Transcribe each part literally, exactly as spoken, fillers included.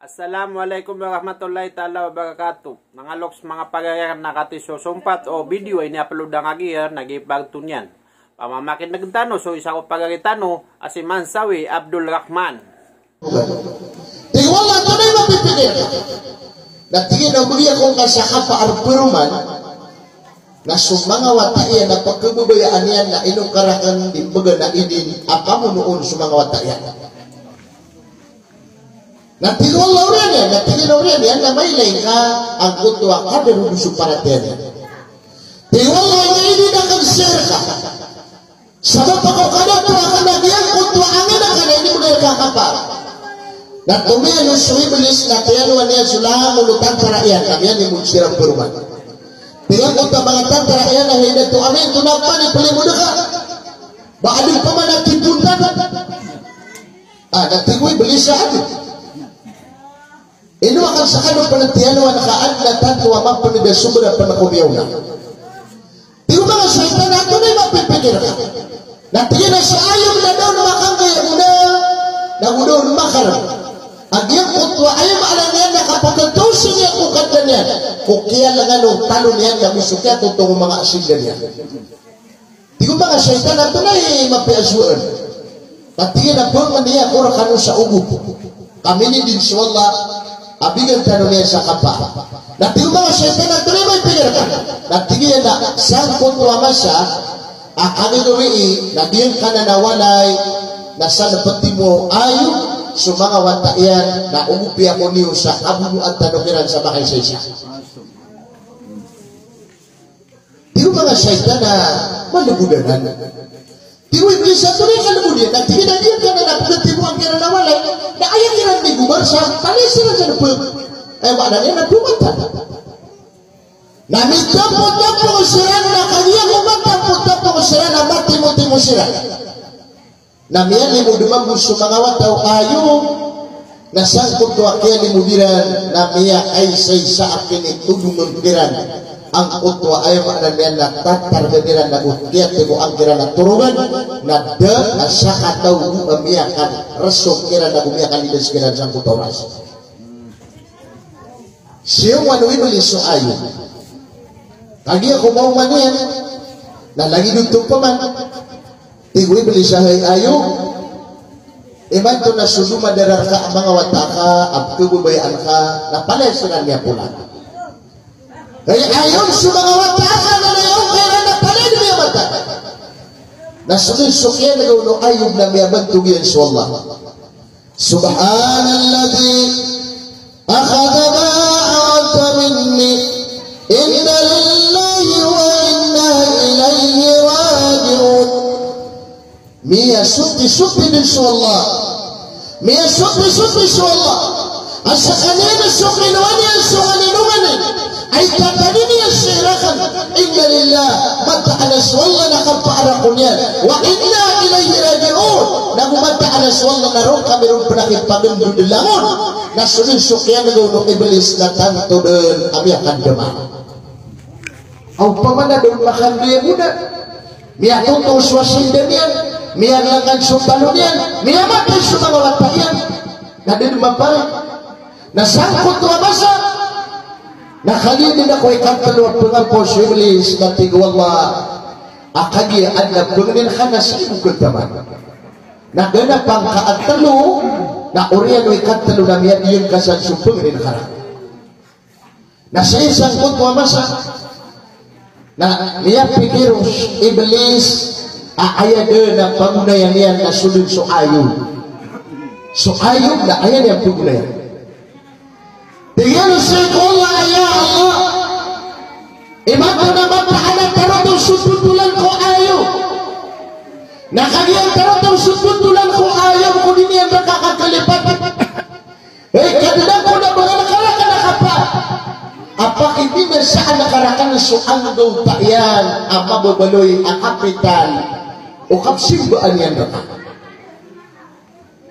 Assalamu alaikum warahmatullahi taala wabarakatuh. Manga loks, manga pagari, na katii so sompat o video a ini-upload angkai a giya na gii pagtoniyan. Pamamakineg tano so isa ko pagari tano a si Mansawi Abdul Rahman. Tig o Allah, antonaa i mapipikir ka? Na tig iyan a o bgi ako ngka sa kapaar paroman na so manga wata iyan na pkhababayaan iyan na ino ka rakn di mbgan a idin a pamonoon so manga wata iyan. Na tig o Allah, oriyan iyan, na tig iyan a oriyan iyan na mailay ka angkoto a kadaro bo so paratiyaya niyan. Tig o Allah, ino i idin akn sii rka? Sabap ko kadato akn a giyangkoto a angin akn a inibgay rka a kapaar. Na tomiyan on so Iblis na tiyanoan iyan so langon o tantara iyan na miyanimo siran paroman. Tig angkoto a manga tantara iyan a hay dato ami, antonaa pman i plimod ka? Ba adn pman a tipontan? Ah, na tig o Iblis a adn. Ino akn skano pn tiyanoan ka adn a tanto a mapnd a sobra pn ko miyaona? Tig o manga shaytan a antonaa i mapipikir ka? Na tig iyan a so ayom na da on makanggay a gona, na go da on makarm. A giyangkoto a aya maana niyan na kapakatoos iyan ko Kadnan iyan ko kiyalangan o talo niyan na go so kiyatotong o manga asinda niyan. Tig o manga shaytan a antonaa i mapiya a sowaan? Na tig iyan a pangnin iyo ako rkano sa ogop. Ka minindin so Allah a bigan tano niyan sa kapaar. Na tig o manga shaytan a antonaa i mapipikir ka? Na tig iyan a sangkoto a masa a kagagawii na giyangkanan a walay na salpti mo ayo so manga wata iyan na ogopi ako niyo sa kabonoan tano kiran sa makaisaisa. Tig o manga shaytan a malbod anan. Tig o Iblis a antonaa i kalbod iyan? Na tig iyan a giyangkanan a pgtimoan kiran a walay na aya kiran migobar sa palaya siran sa dpng. Aya maana niyan na pmantag. Na mitampotapong siran na kagiya ko matampotapong siran na matimotimo siran. Na miyalimod mambo so manga wata o ayo, na sangkoto a kiyalimod iran na miyakaisaisa a kinitodongan kiran angkoto a aya maana niyan na tatargan iran na go kiyatimoan kiran a torogan, na da a sakataw bo a miyakarso kiran na go miyakalidas kiran sangkoto a oras. Siyoman o Iblis so ayo. Kagiya ko maoma niyan na lagid oto pman. Tig o Iblis a hay ayo, imanto na so domadara rka a manga wata ka a pkhababayaan ka na palaya siran miyapola. Hay ayo, so manga wata ka na layaw ka iran na palaya dn miyamata. Na so dn so kiyanega on o ayo na miyabantog iyan so Allah. Subhanalladhi akhadha ma aradta minni. Inna lillahi wa inna ilayhi raji'un. Miyasopisopi dn so Allah. Miyasopisopi so Allah a skaniyan so kinowa niyan so nganin o nganin a itatadm iyan sii rakn. Inna lillah, mataan a so Allah na kapaar ako niyan. Wa inna ilayhi raji'un, na go mataan a so Allah na roo kami ron pn a kipagndod langon. Na so dn so kiyanega on o Iblis na tanto dn a miyakandama. Opama na da on makandoy a gona, miyatoto so asinda niyan, miyalangan so talo niyan, miyamatay so manga wata iyan, na da dn maparay. Na sangkoto a masa na kagiya dn ako ikatlo a pngapaw so Iblis, na tig o Allah a kagiya adn a pangnin ka na sii bo kataman. Na ganap angka a tlo, na oriyan o ikatlo na miyadiyang ka san so pangnin ka rakn. Na sii sangkoto a masa na miyapikir o Iblis a aya dn a pagonayan iyan na so dn so ayo. So ayo na aya niyan pagonayan. Tig iyan sii ko Allah a ya Allah, imanto na mataan a tarotop so totolan ko ayo. Na kagiya tarotop so totolan ko ayo ko di niyan rka kakalipat. Hey, Kadnan ko, na ba ngka rakn a kapaar a pakibinasaan ka rakn so anggawta iyan a mababaloy a kapital o kapsimbaan iyan rka.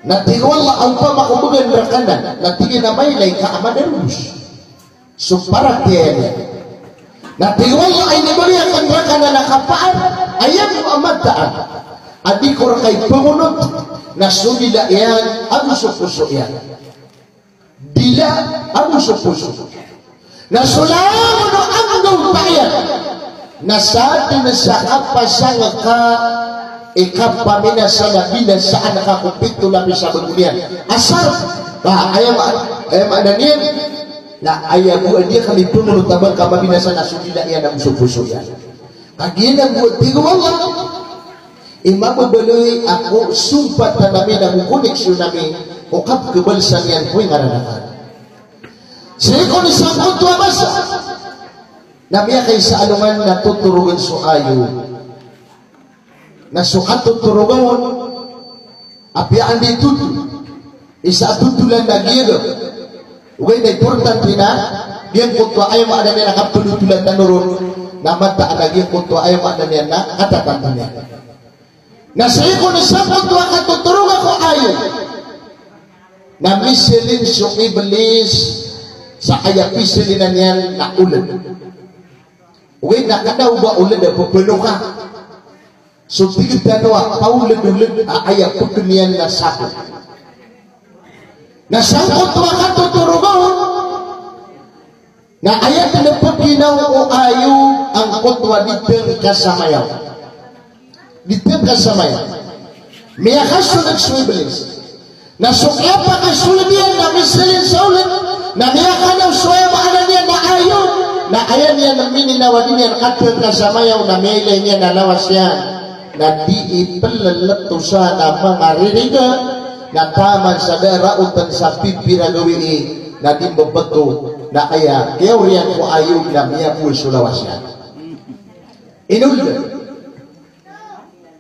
Na tig o Allah a opama ko bgan rka nan, na tig iyan a mailay ka a madarobos so paratiyaya niyan. Na tig o Allah a inibgay akn rka nan a kapaar a aya bo a mataan a di ko rka ipangonot na so dila iyan ago so poso iyan. Dila ago so poso. Na so langon o anggawta iyan na sadn sa kapasang ka i kapaminasa na binasaan ka ko pito lapis a bago niyan. Asar. Ba, aya ma-, aya maana niyan na aya bo a di ka mipamanotaban ka mabinasa na so dila iyan ago so poso iyan. Kagiya na bo a tig o Allah, i mababaloy a ko sompat ami na ko koneksyon ami ko kapkhabalsan iyan ko ingaran akn. Sii ko sangkoto a masa na miyakaisa a alongan na totorogan so ayo. Na so katotorogan on, apiya anda i toto, isa a totolan na giya. Ogaid na importante na giyangkoto a aya maana niyan na kaptotolan tano ron, na mataan a giyangkoto a aya maana niyan na katatanto niyan. Na sii ko sangkoto a katotoroga ko ayo na misilin so Iblis sa aya pisilinan iyan na oled. Ogaid na kna o ba oled a pphanoka. So tig tano a paoled-oled a aya pkn iyan na sako. Na sangkoto a katotoroga on na aya dn a pginaw o ayo angkoto a di dn kasamayaw. Di dn kasamayaw. Miyakasold so Iblis. Na so kiyapakasold iyan na misilin sa oled, na miyakanaw so aya maana niyan na ayo, na aya niyan a mininaw a di niyan katn kasamayaw, na miyailay niyan a lawas iyan. Na di i pleletosa na manga ririga, na taman sa da raotan sa pipi ra gawii, na di mbabto, na aya kiyaoriyan ko ayo na miyabowa so lawas iyan. Inoldan.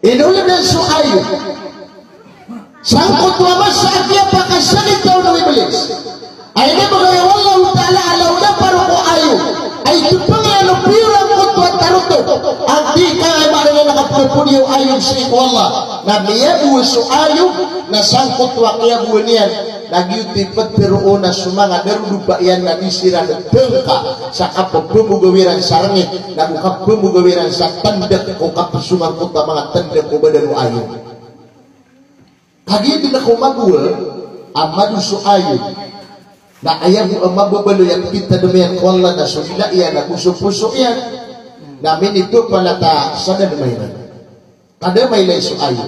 Inoldan so ayo. Sangkoto a masa a kiyapakasakit on o Iblis. Ay na bagay o Allahu Ta'ala a laona paro ko ayo. Ay tepeng iyan o piyorang koto a tarotop. Andi ka ay maana na kapnopon iyo ayo sii ko Allah. Na miyabowa so ayo, na sangkoto a kiyabowa niyan. Na giyoto i ptharoon a so manga darodopa iyan na di siran dngka sa kapphmogaw iran sa rngit, nago kapphmogaw iran sa tndg ko kapsongan ko ta manga tndg ko badan o ayo. Kagiya dn ako mabowa a mado so ayo. Na aya bo a mababaloy a pkitadm iyan ko Allah na so dila iyan ago so poso iyan. Na minipapalata sa dalm a iran. Ka da mailay so ayo.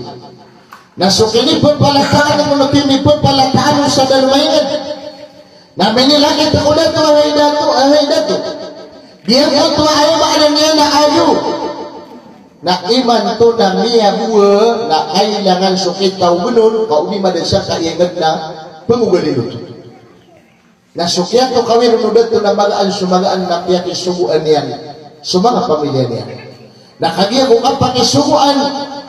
Na so kinipapalataan on, kinipapalataan on sa dalm a ingd. Na minilakit ko dato, hay dato, hay dato. Giyangkoto a aya maana niyan na ayo. Na imanto na miyabowa na kailangan so kitaw bnon, ka o di madasa ka ingd na pngogalin oto. Na so kiyatokawi ron o dato na magaan so magaan na piyakisogoan iyan so manga pamilya niyan. Na kagiya ko kapakisogoan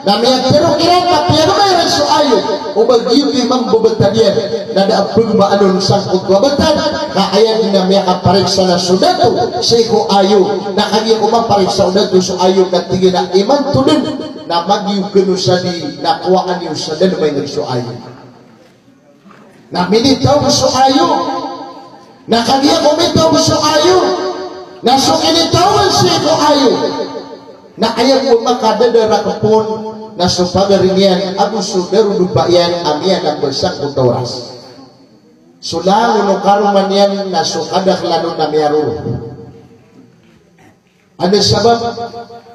na miyatharo kiran na piyagma iran so ayo, o ba giyoto i mambabtad iyan na da a pagmaan on sangkoto a btad, ka aya dn a miyakapariksa na so dato sii ko ayo, na kagiya ko mapariksa o dato so ayo na tig iyan a imanto dn na magiyo kano sa di na kowaan iyo sa dalm a ingd so ayo. Na minitaw so ayo. Na kagiya ko mitaw so ayo. Na so kinitaw sii ko ayo. Na aya bo makadadarak pn na so pagari niyan ago so darodopa iyan a miyanambal sangkoto a oras. So langon o karoma niyan na so kadaklan on na miyaroro. Anda sabap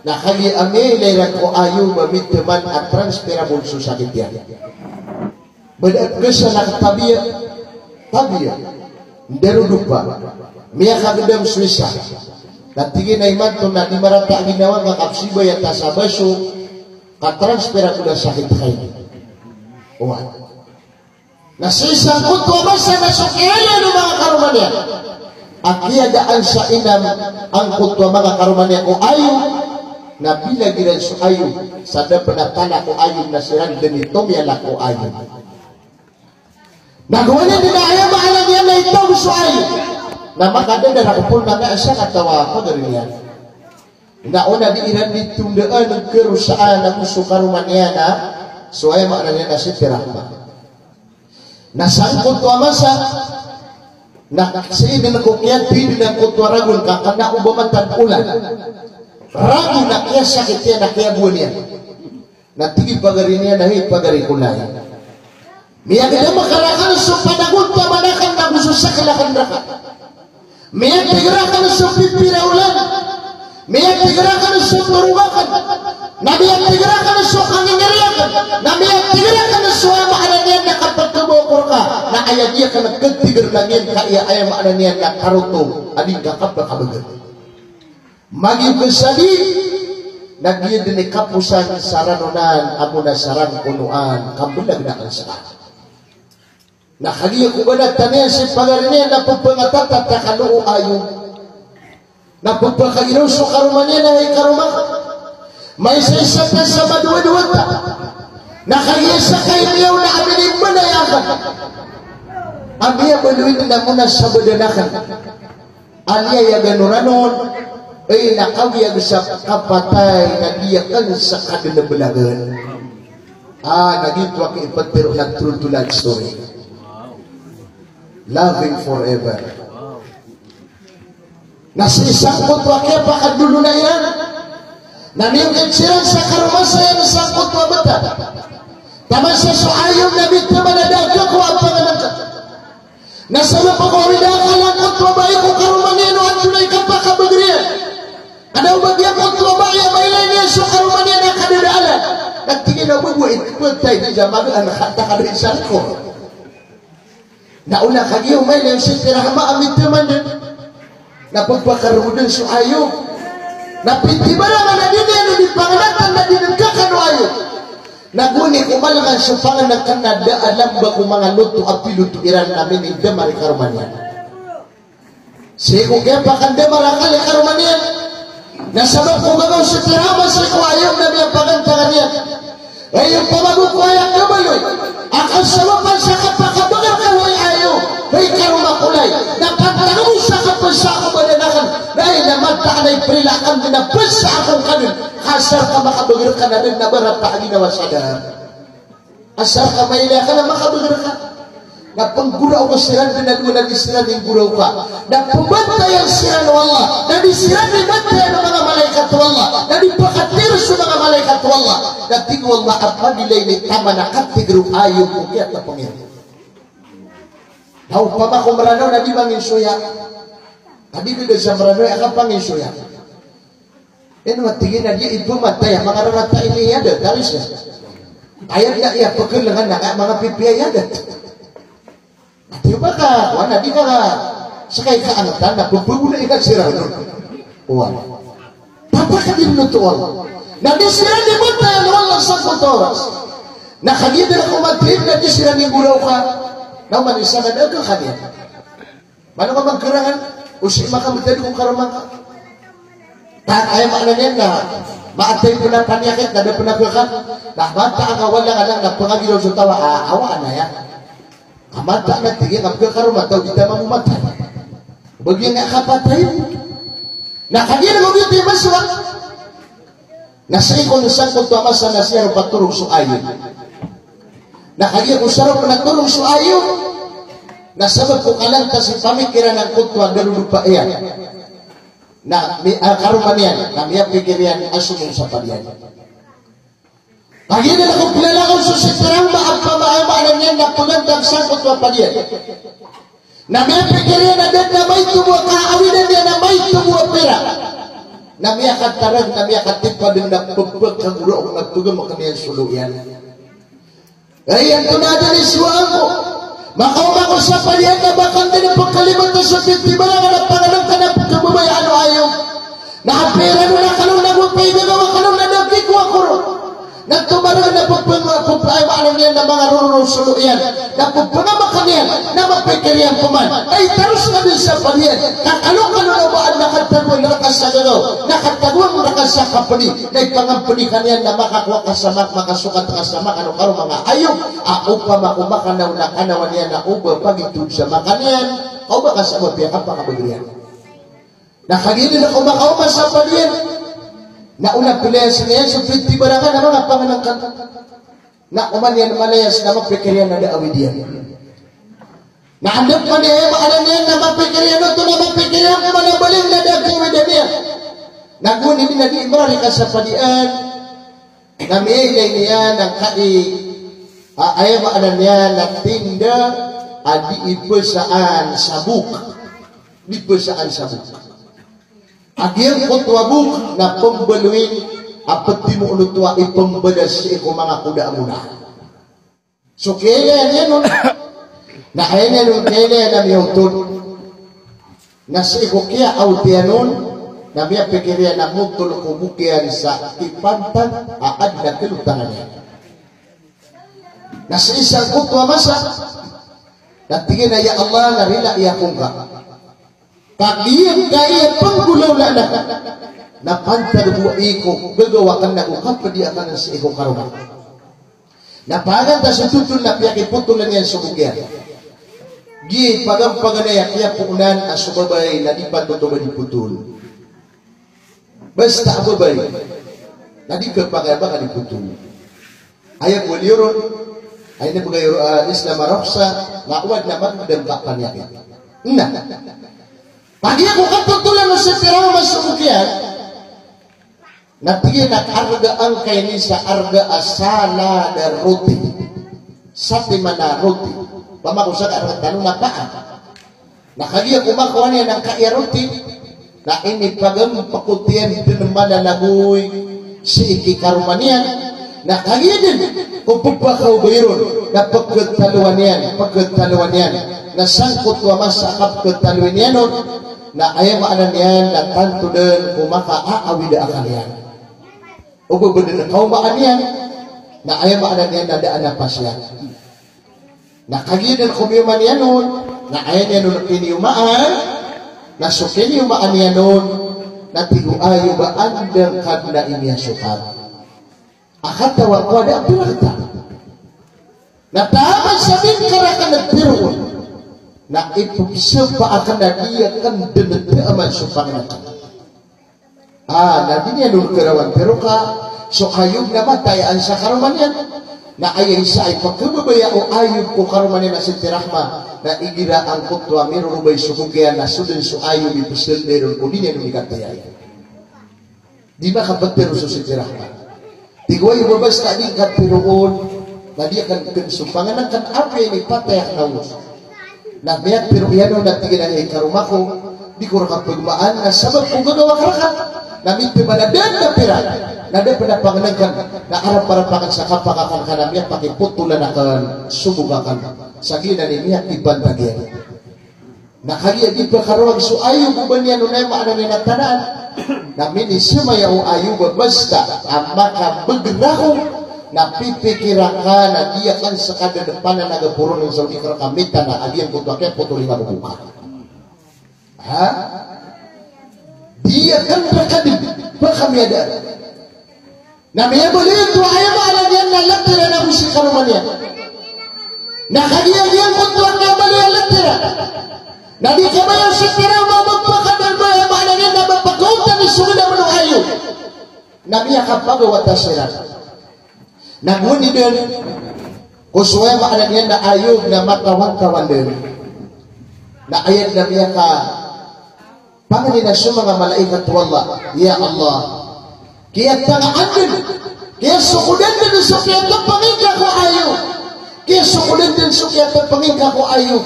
na kagiya a miyailay iran ko ayo ba mitaman a transferable so sakit iyan. Ba da a pkhasanak tabiya, tabiya, ndarodopa, miyakagdam so isa. Na tig iyan a imanto na di marata a ginawa ngka, kapsibay a ta sa baso, ka-transferable a sakit ka ini. Oway. Na sii sangkoto a masa na so kiyailay o manga karoma niyan a kiyadaan sa inam angkoto a manga karoma niyan ko ayo, na bilag iran so ayo sa da pn a tana ko ayo na siran dn i tomiyalak ko ayo. Na gowani dn a aya maana niyan na itaw so ayo. Na makadadarak pn na miyasakataw a pagari niyan. Na o na di iran di tondaan a karosaan ago so karoma niyan a so aya maana niyan na sii tiraka. Na sangkoto a masa na sii dn ko kiyathay dn angkoto a ragon ka kna o ba matag olan. Ragon a kiyasakit iyan a kiyabowa niyan. Na tig i pagari niyan a hay pagari ko lay. Miyagdam ka rakn so panagontaman akn ago so Miyatiger akn so pipirawlan, miyatiger akn so torog akn, na miyatiger akn so kangingiri akn, na miyatiger akn so, aya maana niyan na kapakabokor ka, na aya di akn katiger na giya ka aya, aya maana niyan na karotong a di ngka kapakabagr. Magiya ka sa di, na giya dn i kaposan sa ranonan, amo na sa rangkonoan, kambelag na akn sa Na kagiya ko ba na taniyan si pagari niyan na pphangatatat a kalo o Ayub. Na pphakagiraw so karoma niyan a hay karoma ko. Maisaisa ta sa madowadowa ta. Na kagiya sakay miyaona a minimbala akn a miyabaloy dn a mona sa badan akn. Aya aya gano ranon, ay na kawiyag sa kapatay na di akn sa kadnblagan. Ah, na giyoto a kiiptero na true to life story. Loving forever. Na sii sangkoto a kiyapakadolona iran. Na miyongkit siran sa karoma sa iyan sangkoto a bata. Taman sa so Ayub na bitaman a da a gako a panganangka. Na sabap ko a wida a kalangkot o bai ko karoma niyan o antonaa i kapakabagr iyan. Kna o ba giyangkoto a bai a mailay niyan so karoma niyan a kadadaalan. Na tig iyan a o ba bo i kapatay di sa magaan a katakada i sarko. Na ona kagiya o mailay sii tira hama a mitaman dn. Na pphakarogodan so Ayub. Na pitibarangan a di niyan di pangnatan na di dn kakano Ayub. Na goni ko malangan so pangnngkn na da a lamba ko manga loto a piloto iran na minindamar i karoma niyan. Sii ko kiyapakandamar a kali karoma niyan. Na sabap ko gagaw sii tira hama sii ko Ayub na miyapagantangan iyan. Hay opama go ko aya kabaloy a kasabapan sa kapakabagr ka, hay Ayub, hay karoma ko lay, na pantag mo sa kapasa ko badan akn, na hay na mataan a iprila akn dn a pasa akn ka dn, ka asar ka makabagr ka na dn na barata a ginawa sa da. Asar ka mailay akn a makabagr ka. Na pnggoraoka siran dn a dowa na di siran inggoraoka. Na pmbantayan siran o Allah. Na di siran di bantayan o manga malaikat o Allah. Na di pakatir so manga malaikat o Allah. Na tig o Allah a pagilay ini taman a katigr o Ayub ko kiyatapang iyan. Na opama ko Mranaw na di manginsoya. Na di dn sa Mranaw a kapanginsoya. Ino a tig iyan a di ipematay a manga rarata ini iyadat, taris iyan. Aya da iya pekelengan na ka manga pipiya iyadat. Ati ba ka, wan a di ka, sekay ka angtan na pepeguna iyan siran. Wan. Papa ka di menuto Allah. Na di siran di matay o Allah sangkoto a oras. Na kagiya da ko matay na di siran di guraw ka. Na oman isa na da ka kaniyan. Mano ka mangkerangan, o sii makametad ko karoma ngka. Ta, aya maana niyan na, maatay pn a paniyakit, na da pn a kekan. Na mataan ka wala ka na, na pangagiraw so taw a, a, awa na aya. A mataan a tig iyan a pkakaroma taw, di ta mamomatay. Ba giya nga kapatay. Na kagiya na ba giya di maswa. Na sii ko sangkoto a masa na sii roo patorog so Ayub. Na kagiya ko sa roo pn a torog so Ayub, na sabap ko kalantas i pamikiran angkoto a darodopa iyan. Na mi-, a, karoma niyan, na miyapikir iyan a somong sa padiyan. Kagiya na ko plalakaw so sii tira hama a pamaamaana niyan na pagantag sangkoto a padiyan. Na miyapikir iyan a da dn a maito bo a kaawidan iyan a maito bo a pira. Na miyakatarag, na miyakatipa dn na pphakagoraok na pgamkn iyan so lo iyan. Ay, antonaa dn i sowaan ko? Makaoma ko sa padiyan na ba kandn pkhalibata so titibarangan a pangnngkn a pkhababayaan o Ayub. Na apiya iran on a kano na go pay gagawa kano na da kikowa ko ron. Na tomarg na pphang-, pphang-, aya maana niyan na manga rororo so lo iyan. Na pphangamakan iyan, na mapikir iyan pman. Ay, taros ka dn sa padiyan. Ka kalo kano na ba adn a katagoan rka sa gagaw. Na katagoan rka sa kapdi. Na ipangampdi ka niyan na makakowa ka sa mak-, makasokat ka sa makan o karoma nga Ayub. A opama ko makanaw na kanawan iyan na o ba pagitod sa makan iyan. Ka o ba ka sa mapiya kapakabagr iyan. Na kagiya dn a ko makaoma sa padiyan. Na ona pilayas iyan so pitibarangan a manga pangnngkn. Na oman iyan malayas na mapikir iyan a da a awid iyan. Na anda pman iyan, aya maana niyan na mapikir iyan oto na mapikir iyan pman a baling na da a kawidan iyan. Na goni dn a di mrarika sa padiyan. Na miyailay niyan angkai, a, aya maana niyan na tinda a di ipesaan sa bok. Di pesaan sa bok. A giyangkoto a bok na pembaloyin a petimo oto a ipembalas sii ko manga koda a mona. So kiyailay niyan on. Na aya niyan on kiyailay na miyaotod. Na sii ko kiyaawt iyan on, na miyapikir iyan a motol ko bok iyan sa kipantag a adn a kalotangan iyan. Na sii sangkoto a masa, na tig iyan a, "Ya Allah, na rila i ako ngka. Ka giyangkaya penggolawlaan ka na pantag bo aya ko gagaw aken ago kapedi aken sii ko karoma." Na paganay sa totol na piyakipotolan iyan so bok iyan. Giya i pagampaganay a kiyapoonan a so babay na di patotoba di potol. Basta a babay na di kapakay a ba ka di potol. Aya ko liyo ron, aya na bgay o, ah, Islam a roksa, na o adn a magdam ka paniyakit. Na. Pagi ako kapotolan o sitira o mas so bok iyan, na tig iyan a arga angka ini sa arga a salad a roti. Satiman a roti. Pamako sa arga tano na paan. Na kagiya ko makawan iyan angkaya roti, na inipagmpk o tiyan dn man a nagoy sii ki karoma niyan. Na kagiya dn ko pphakaobay ron, na pkhatalowan iyan, pkhatalowan iyan. Na sangkoto a masa a kapkhatalowan iyan on, na aya maana niyan na tanto dn ko makaawid a akal iyan. Oba ba dn kaomaan iyan, na aya maana niyan na da a napas iyan. Na kagiya dn ko miyoman iyan on, na aya niyan on kiniyomaan, na so kiniyomaan iyan on, na tig o Ayub a andang ka dn a iniyasokat. A katawan ko a da a pira kata. Na taman sa bingka rakn a tiro on, na ipbsapa akn a di akn dn taman so pangnngkn. Ah, na di niyan on karawan, pero ka so Ayub na matay an sa karoma niyan. Na aya isa i pkhababaya o Ayub ko karoma niyan a si Tirahma, na igira angkoto a mirorobay so bok iyan na so dn so Ayub i psldn iron ko di niyan on ikataya. Di makaptero so si Tirahma. Tig o Ayub a basta di ngka tharoon, na di akn kn so pangnngkn, apiya inipatay akn a os. Na miyatharo iyan on na tig iyan a hay karoma ko, di ko rka pagmaan, na sabap ko gagaw akn rka. Na mitharo a da dn a pira, na da pn a pangnngkn, na arap-arap akn sa kapak akn ka na miyapakipotolan akn so bok akn. Sa giyanan i miyakibantag iyan. Na kagiya di pkarowag so Ayub o ba niyan on, aya maana niyan na tanaan. Na minisamaya o Ayub a basta a makabagr ako, na pipikira ka na di akn ska dn pananaga poron sa di ka rka mitana a giyangkoto a kiyapotol i maboko ka. Ha? Di akn rka dn pkamiyadaan. Na miyabaloy oto a aya maana niyan na ltira na bo si karoma niyan. Na kagiya giyangkoto a kiyabaloy a ltira. Na di kabaya o si Tirahma a ba pkadalm a aya maana niyan na ba pkaotan i so gdam o Ayub. Na miyakapagawata siran. Na gowani dn ko so aya maana niyan na Ayub na makawantawan dn. Na aya dn a miyaka Pangnin a so manga malaikat o Allah, ya Allah, kiyatangaan dn, kiyasokodan dn so kiyatapangin ka ko Ayub, kiyasokodan dn so kiyatapangin ka ko Ayub.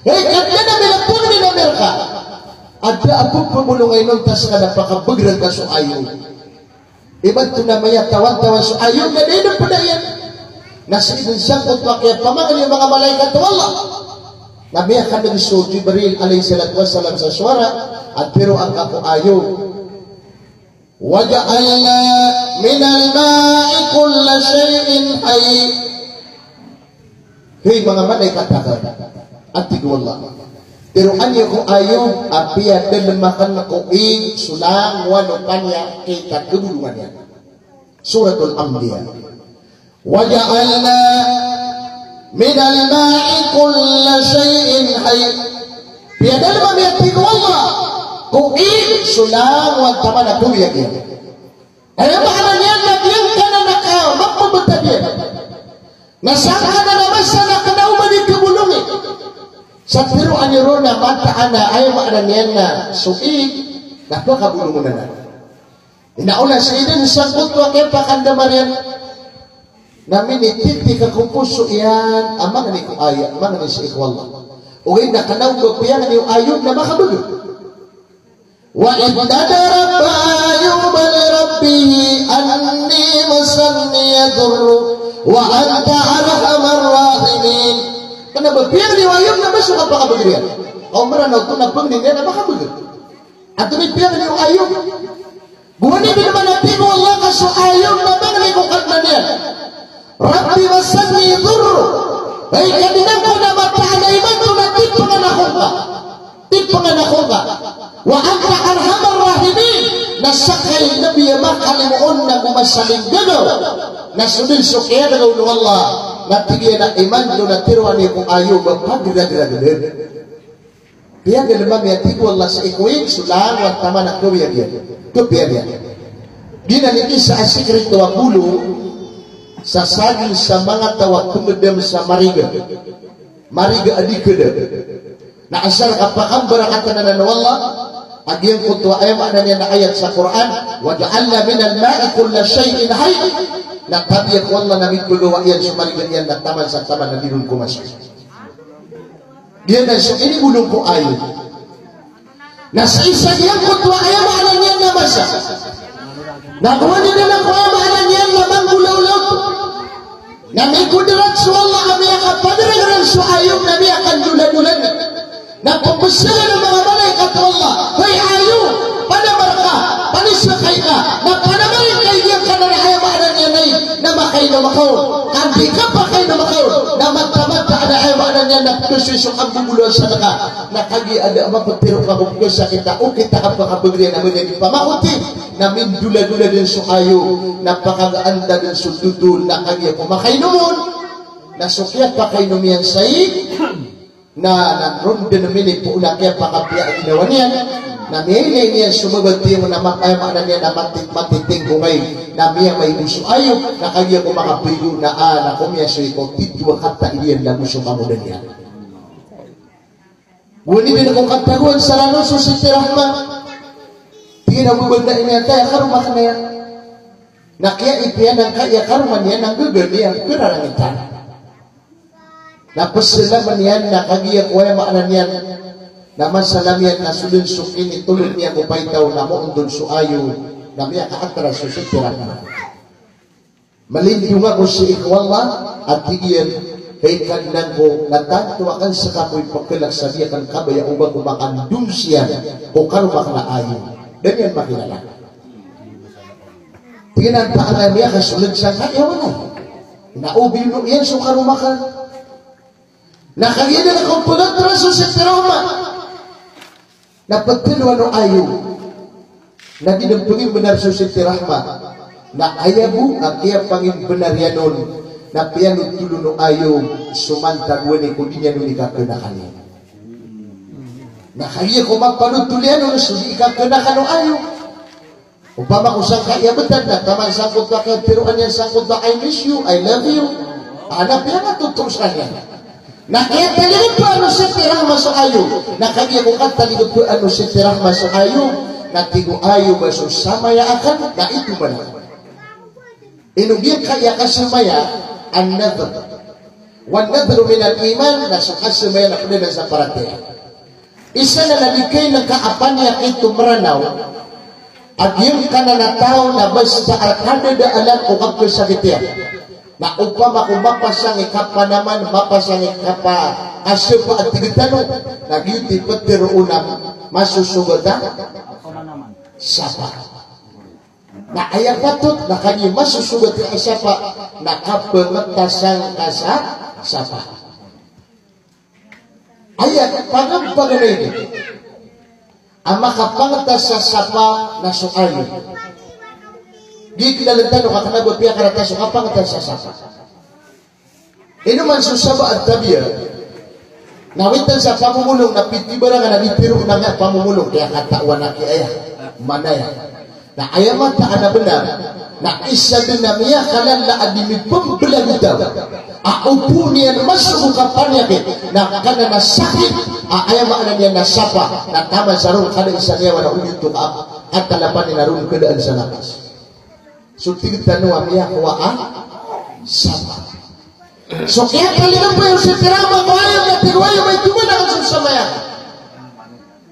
Hay Kadnan ami, na pangnin ami rka a da a pphangolonga inon ta ska na pakabagran ka so Ayub. Imanto na miyatawan-tawan so Ayub na da dn pd a iyan. Na sii dn sangkoto a kiyapamangni o manga malaikat o Allah. Na miyakandg so Jibril alayhis salatu wassalam sa suwara a tharoa angka ko Ayub, "Wa ja'alna minal ma'i kulla shay'in hayy." Hay manga malaikat akn, a tig o Allah, tharoa niyo ko Ayub a piyadalm akn ko ig so langowan o paniya kay ta kabolongan iyan. Suratul Anbiya. "Wa ja'alna minal ma'i kulla shay'in hayy." Piyadalm ami, a tig o Allah, ko ig so langowan taman a kawiyag iyan. Aya maana niyan na giyangkanan a kamapabtad iyan na sangkanan a masa na kna o ba di kabolongi. Sa tharoa niyo ron na mataan a aya maana niyan na so ig na pkabolongan anan. Inaona sii dn sangkoto a kiyapakandamar iyan. Na minititi ka ko poso iyan a mangni ko Ayub, mangni sii ko Allah. Ogaid na kna o ba piyangni o Ayub na makabagr. Wa idh nadara Ayyubu li rabbihi anni massaniya dhurru wa anta arhamar rahimin. Kna ba piyangni o Ayub na ba so kapakabagr iyan. Ka o Mranaw oto na pangnin iyan na makabagr. Antonaa i piyangni o Ayub? Gowani dn man a tig o Allah ka so Ayub na mangni ko Kadnan iyan. Rabbi massani dhurru. Hay Kadnan ko, na mataan a imanto na tipangan ako ngka. Tipangan ako ngka. Wa anta arhamar rahimin. Na sakay Nabi a makalimoon nago masalinggagaw. Na so dn so kiyadagaw o Allah. Na tig iyan a imanto na tharoa niyo ko Ayub a pagragragn. Piyagad mambo a tig o Allah sii ko ig so langowan taman a kawiyagiyan. Kapiya niyan. Giyanan i isa a sikrito a bolong sa saging sa manga taw a pngdam sa mariga. Mariga a di kdam. Na asar ka pakambarakatan anan o Allah a giyangkoto a aya maana niyan na ayat sa Qur'an, "Wa ja'alna minal ma'i kulla shay'in hayy." Na tabiya ko Allah na mipagawa iyan so mariga iyan na taman sa taman a di ron komasakit. Giyanan so inibolong ko Ayub. Na sii sa giyangkoto a aya maana niyan na masa, na gowani dn a ko aya maana niyan na manggolawla oto. Na mikodrat so Allah a miyakapagragrag so Ayub na miyakandoladalan. Na pmbsgan o manga malaikat o Allah, "Hay Ayub, panamar ka, panisakay ka, na panamar ka i giyangkanan a aya maana niyan na makaino makaon. Ka di ka pakaino makaon, na mataan a aya maana niyan na pkhasoy so kamboboloan sa dka." Na kagiya a da a maptharo ka ko pkhasakit a okit a kapakabagr iyan a miyadi pamakoti, na mindoladola dn so Ayub, na pakagaan ta dn so totol, na kagiya ko makainom on. Na so kiyapakainom iyan sa ig, na, na ron dn minipoon a kiyapakapiya a ginawa niyan, na miyailay niyan so babatiyo na ma-, aya maana niyan na mati-, matiting ko kain, na miyamaibo so Ayub, na kagiya ko makapaibo na, a, na komiyasoy ko tito a kata iyan nago so mamoda niyan. Gowani dn ko katagoan sa rano so Siti Rahma. Tig iyan a babanda ini a taya karoma kn aya. Na kiyaip iyan angkaya karoma niyan a nggaga niyan kararangitan. Na pzalaman iyan na kagiya ko aya maana niyan na masalam iyan na so dn so kinitolod niyan ko paitaw na moondod so Ayub na miyakaatras so Siti Rahma. Malindong ako sii ko Allah, a tig iyan, hay Kadnan ko, na tanto akn ska ko ipkhalk sa di akn kabaya o ba ko makandom siyan ko karoma akn a Ayub. Da niyan makilala. Tig iyan a antaa nga miyakasold sangkaya walay. Na o biyono iyan so karoma akn. Na kagiya dn a kapagatra so Siti Rahma. Na ptharoa o Ayub. Na di dn pngimbnar so Siti Rahma. Na aya bo a kiyapangimbnar iyan on na piyanothol o Ayub so mantag wani ko di niyan on ikaknakani. Na kagiya ko mapanothol iyan on so di ikaknakan o Ayub. Opama ko sangkaya btad na taman sangkoto a kiyatharoa niyan sangkoto a "I miss you, I love you." A, na piyakatothol skaniyan. Na kiyataligpaan o Siti Rahma so Ayub. Na kagiya ko kataligpaan o Siti Rahma so Ayub, na tig o Ayub a so samaya akn na ito man. Ino giyangkaya kasamaya, an-nadhr. Wan-nadhru minal iman, na so kasamaya na pd anan sa paratiyaya. Isa na na di kainngka a paniyakit o Mranaw a giyangkanan a taw na basta a kadadaalan o kapkhasakit iyan. Na opama ko mapasang i kapanaman, mapasang i kapa-, kasapa a tig tano, na giyoto i ptharoon a masosogat a sapa. Na aya patot na kagiya masosogat a sapa na kapngta sangka sa sapa. Aya pagam-, paganay di a makapangta sa sapa na so Ayub. Di kilala tano ka kna ba piyakarata so kapangta sa sapa. Ino man so saba a tabiya, na witan sa pamomolong na pitibarangan a di tiro na nga pamomolong, kiyakatawan a kiyaya, manaya. Na aya mataan a bnar, na isa dn a miyakalala a di mipmblag o taw a opama iyan masogo ka paniyakit, na kanan a sakit a aya maana niyan na sapa, na taman sa ron kada isa niyawa na odi oto ka, katalapan iyan a ron kadaan sa nakas. So tig tano a miyakowa a Sapa. So kiyapaligan pa iyo si Tirama ko ayam na tig o ayam a ito man akn so samaya.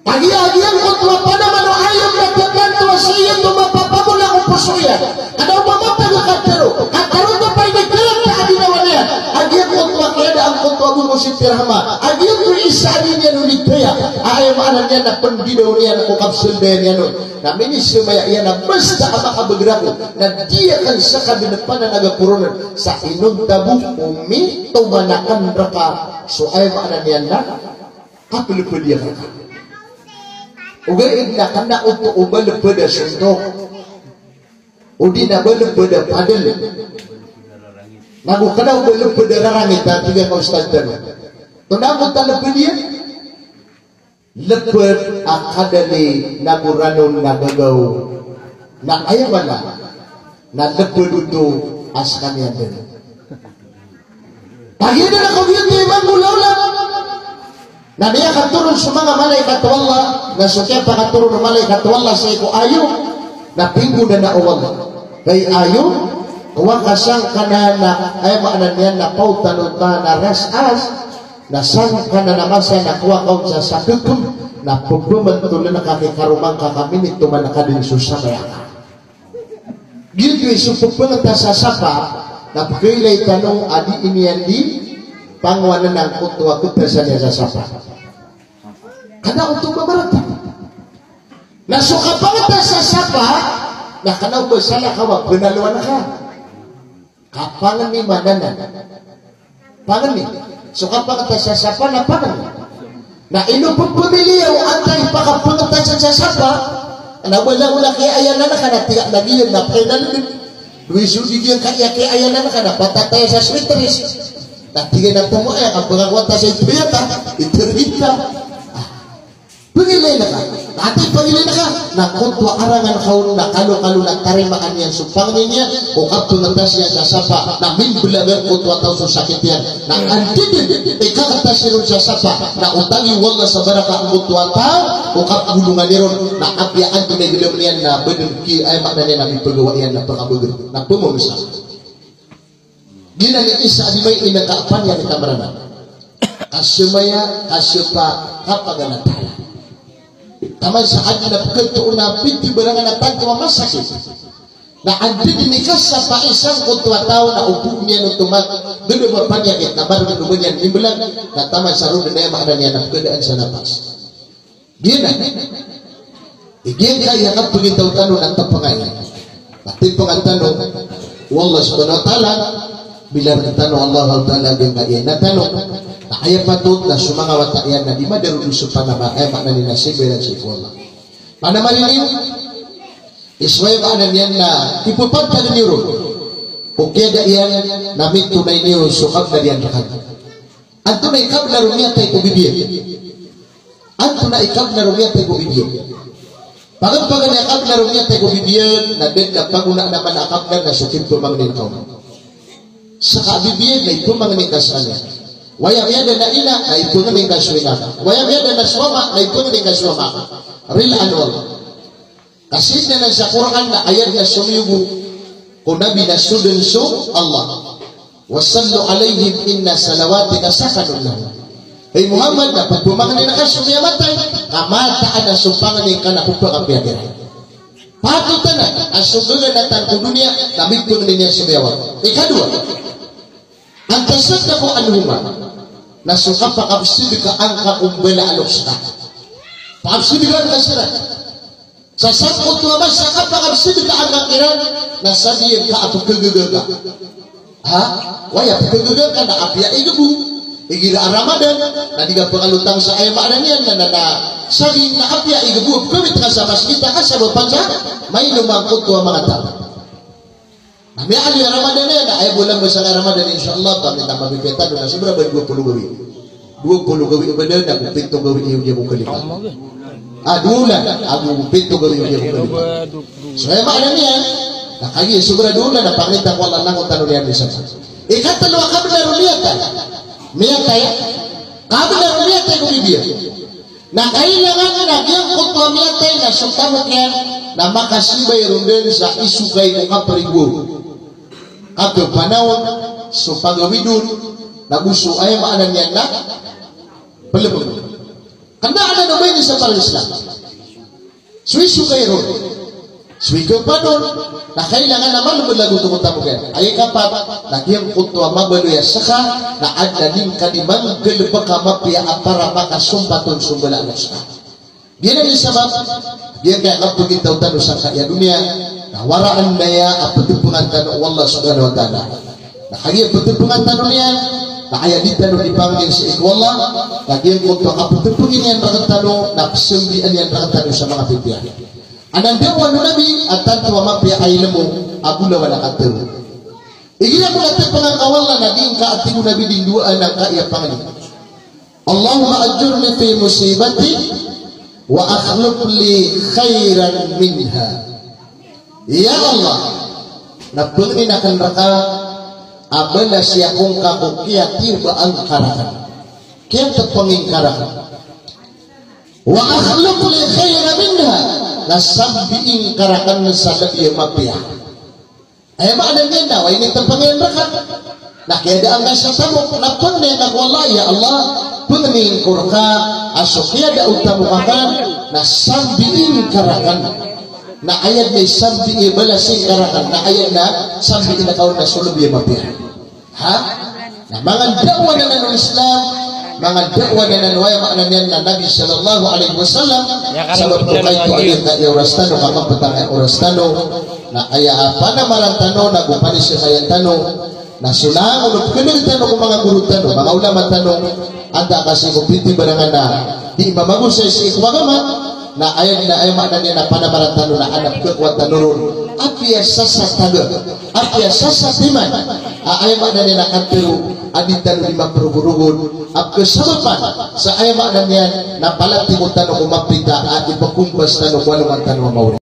Kagiya giyangkoto a panaman o ayam na tatanto a saya oto mapapamola ko poso iyan. Kna o mamatag a katharo. Katharo oto pay di kalk a ginawa niyan. A giyangkoto a kiyadaan koto a bo ko si Tirama. A giyangkoto i isa a di niyan onitaya. Aya maana niyan na pndidaw niyan ko kapsldaya niyan on. Na minisamaya iyan a basta a makabagr ako na di akn sakadn pn a nagaporonan sa inonta bo o mitoman akn rka so aya maana niyan na kaplpd iyan rka. Ogaid na kna oto o balpd a sontok. O di na balpd a padl. Nago kna o balpd a rarangit a tig a ka ustad tano. Tonaa ko talpd iyan? Lpd a kadali nago ranon na gagaw. Na aya maana na lpd oto a skaniyan dn. Kagiya dn a kagiya dn a imanggolawla. Na miyakatoron so manga malaikat o Allah, na so kiyapakatoron o malaikat o Allah sii ko ayo, na pinggonanaa o Allah. Hay ayo, kowa ka sangkanan a, aya maana niyan na paotan o ta na rasas, na sangkanan a masa na kowa ka on sa sakekm, na pphmantoln ka ki karoma ngka ka minitoman ka dn so samaya ka. Giyoto i so pphangt a sasapa, na pkailay tano a di niyan di pangowanan angkoto a khasasan iyan a sasapa. Kna oto ba marata. Na so kapangt a sasapa, na kna o ba salakaw a bnalowan ka. Kapangni maana nan. Pangni. So kapangt a sasapa na pangni. Na ino pphmiliya o antaa i pakapangt a sasapa, na wala o na kiyaayaan ka na tiya lagid iyan na pkailay dn. Dowa i so di giyangkaya kiyaayaan ka na patataya sa sweet trees. Na tig iyan a tomo aya ka pakakowa ta sa ito iyata, ito iyata. Ah. Pangilay na ka. Ati pangilay na ka. Na koto a arangan ka on na kalokalo na tarimaan iyan so pangni niyan, o kapangt iyan sa sasapa, na mimblag angkoto a taw so sakit iyan. Na anda dn i kakhatas iron sa sasapa, na o tagi o Allah sa baraka angkoto a taw, o kapagolongan iron, na apiya antonaa i gdam iyan na ba dn ki, aya maana niyan na mipagawa iyan na pkabagr. Na pmomsa. Giyanan i isa a di main a kapan iyan i kamaranan. Kasamaya, kasapa, kapaganatala. Taman sa adn a pkatoon a pitibarangan a tanto a masakit. Na anda dn i kasapa i sangkoto a taw na o bo niyan oto ma, dn o mapaniyakit, na ba dn o ba niyan mimblag, na taman sa roo dn aya maana niyan na pkadaan sa napas. Giyanan. Igira aya kapagitaw tano na tapangay. Na tipangan tano o Allah subhanahu wa ta'ala, bilar tano o Allah ta'ala giyangkaya na tano. Na aya patot na so manga wata iyan na di madarodoso panama, aya maana niyan na simbay iran sii ko Allah. Panamarin iyo, i so aya maana niyan na ipapantag niyo ron. O kiyada iyan na mitonay niyo so kabnar iyan rkano. Antonaa i kabnar o miyatay ko bibiyan? Antonaa i kabnar o miyatay ko bibiyan? Paganay a kabnar o miyatay ko bibiyan, na da dn a pagonaan a mala a kabnar na so kipamangnin ka on. Ska a bibiyan na ipamangnin ka skaniyan. Waya miyada na ina na ipangnin ka so ina ka. Waya miyada na so ama na ipangnin ka so ama ka. Rilaan o Allah. Ka sii dn sa Qur'an na ayat na somiyogo ko Nabi na so dn so Allah. Wa sallu alayhim inna salawatikum sakanun lahum. Hay Muhammad, na pphmangnin ka so miyamatay, ka mataan a so pangni ka na pphakapiya kiran. Patot anan a so gaganatan ko doniya na mipangni niyan so miyawat. Ikadowa, an tasaddaqu anhuma, na so kapakapsidka angka ko mbala a loks ka. Pakapsidka angka siran. Sa sangkoto a masa a kapakapsidka angka kiran, na sa di ngka a pkhagaga ka. Ha? Waya pkhagaga ka na apiya i gbo. Igira a Ramadan, na di ka pkhalotang sa aya maana niyan na, na, na saging na apiya i gbo, pkhawit ka sa masgit a kasabap sa mainom angkoto a manga taw. Na miyaaloy a Ramadan iyan, na aya bo lamba sangkai a Ramadan, insha Allah, pangni ta mapipiya tano na sobra ba dowa polo gawii. Dowa polo gawii ba dn, ago pito gawii iyo diya ko kalipatan. Ah, dowa olan, ago pito gawii iyo diya ko kalipatan. So aya maana niyan, na kagiya sobra dowa olan, na pangni ta ko Allah na langon tano niyan di sa. Ikatlo a kabnar o miyatay. Miyatay. Kabnar o miyatay ko bibiyan. Na kailangan na giyangkoto a miyatay na so tamok iyan na makasimbay ron dn sa isokay ko kaprigo. a kapanaw so pagawid on, na go so aya maana niyan na pelebeng. Kena anan o ba ini sa para Islam. So iso kay ron. So ikapat on, na kailangan a malemed ago tokotamogan. Aya ikapat, na giyangkoto a mabaloy a seka, na aden a di ngka di manggalebek a mapiya a para makasompat on so mbala a seka. Giyanan i sabap, giyangkaya kapagitaw tano sangkaya doniya, na waraan aya a petepengan tano o Allah Subhanahu wa Ta'ala. Na kagiya petepengan tano niyan, na aya di tano di pangnin sii ko Allah, na giyangkoto a kapetepengin iyan rektano, na pesambian iyan rektano sa manga pipiya. Anan da'wah o Nabi, a tanto a mapiya a ilmo, a bolawan a katero. Igira ko na tepengan ka o Allah, na di ngka a tig o Nabi di ndowaan angkaya pangnin. Allahumma ajurni fi musibati wa akhlif li khairan minha. Ya Allah, na pengnin aken reka a balasi ako ngka ko kiyatiyobaan ka raken, kiyatepengin ka raken. Wa akhlif li khairan minha, na sambii ngka raken sa lebi a mapiya. Aya maana niyan na, o initepeng iyan reka, na kiyadaan ka sa tamok, na pangnin ka ko Allah, ya Allah, pangnin ko reka a so kiyada o tamok aken, na sambiin ka raken. Na aya den a sambii, balasi ngka raken, na aya den a sambiin ka on na so lebi a mapiya. Ha? Na manga da'wah anan o Islam, manga da'wah anan o, aya maana niyan na Nabi sallallahu alaihi wasallam, sabap ko kaito a giyangkaya oras tano, ka mapetang aya oras tano, na aya a panamaran tano, na go panisikayan tano, na so langon o pekeneg tano ko manga goro tano, manga ulama tano, antaa ka sii ko pitibarangan a di mamagosay sii ko agama, na aya den a, aya maana niyan na panamaran tano na aden a pekekowa tano ron. Apiya sasataga, apiya sasatiman a, aya maana niyan na katero a di tano di maperogorogod a pekesabapan sa, aya maana niyan na, palatigo tano ko mapita a ipekompas tano ko alongan tano a maori.